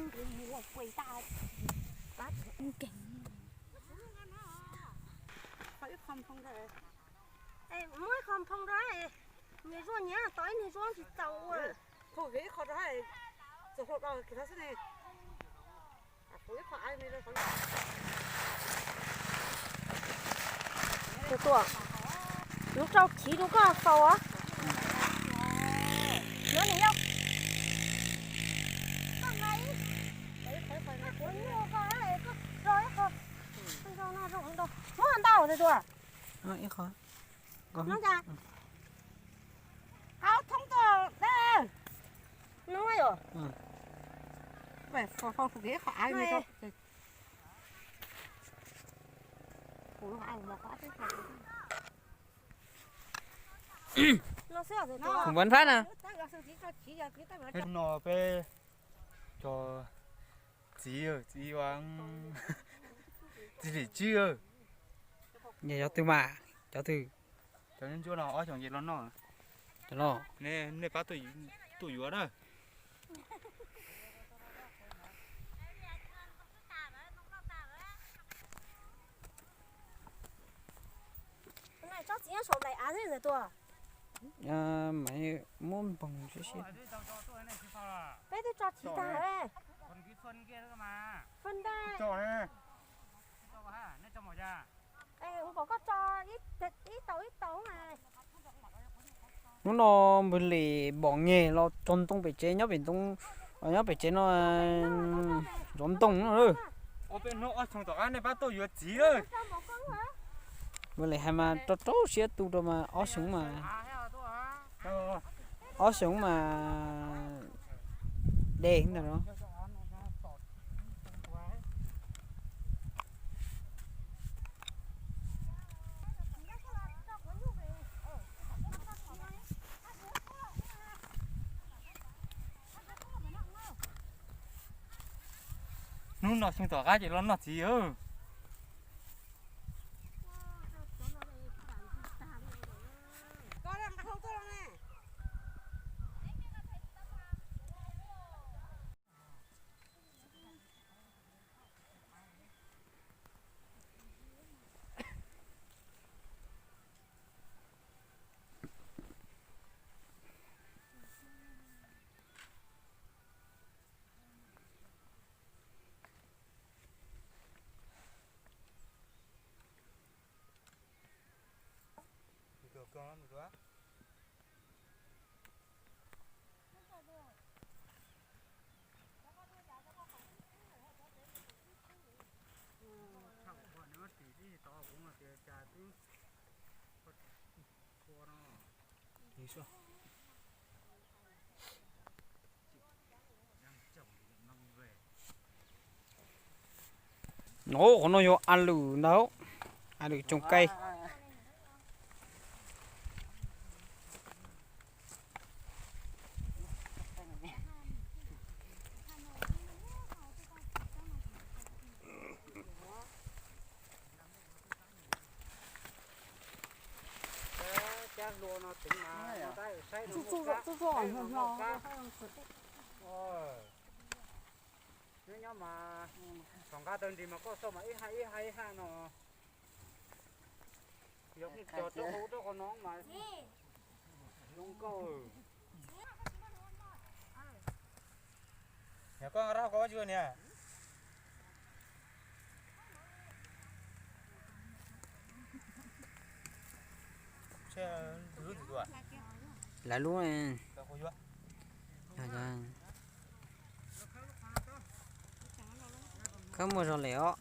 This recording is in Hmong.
Muab ib qho nphoo rau, niag zuaj nyiav tau ib niag zuaj tsis txaus ua. Ib qho rau, txog hlau rau kiag xwb ne. Tus tuam, lub rau chiv rau koj faus os. Nyob nws yog. Muab ntau tus tuam. Hau thoob tuaj. Nub yom. Kuv npam phab na. No peb cov txiv, txiv, txiv lim tswb. Yog cov twg mas, cov twg? Cov ntsuab no ob xyoos ces los noj. Cov no. Nej pab tuaj yuav na. Tsob txiv nyob saum nplaim av xwb ntawd tuaj. Mas muab npoog siab siab. Peb twb tso txiv tag. Fwj ntag. Ua kom koj tso ib tau ib tau mas. Hnub no npawg Lis pom nyeg los tso ntoo pem tsev, nyob pem ntoo, nyob pem tsev no zov ntoo no. Peb hnub ob xyoo tom qab nej pab tuaj yuav txiv. Npawg Lis hais mas rau rau siab tu rau mas ob xyoo mas, ob xyoo mas de ntag no. Hnub no xyoo tom qab ces los noj txiv. Ov, qhov no yog a lwm ntag, a lwm tsoom kai. Nyob nyob mas thaum nqa taw nris mas koj xauj mas ib ha ib ha ib ha no. Yog cog rau hauv rau qhov no mas zoo nkauj. Yog koj nqa rau hauv koj ua tsi niam? Lawv lub khawb muaj zog lem os.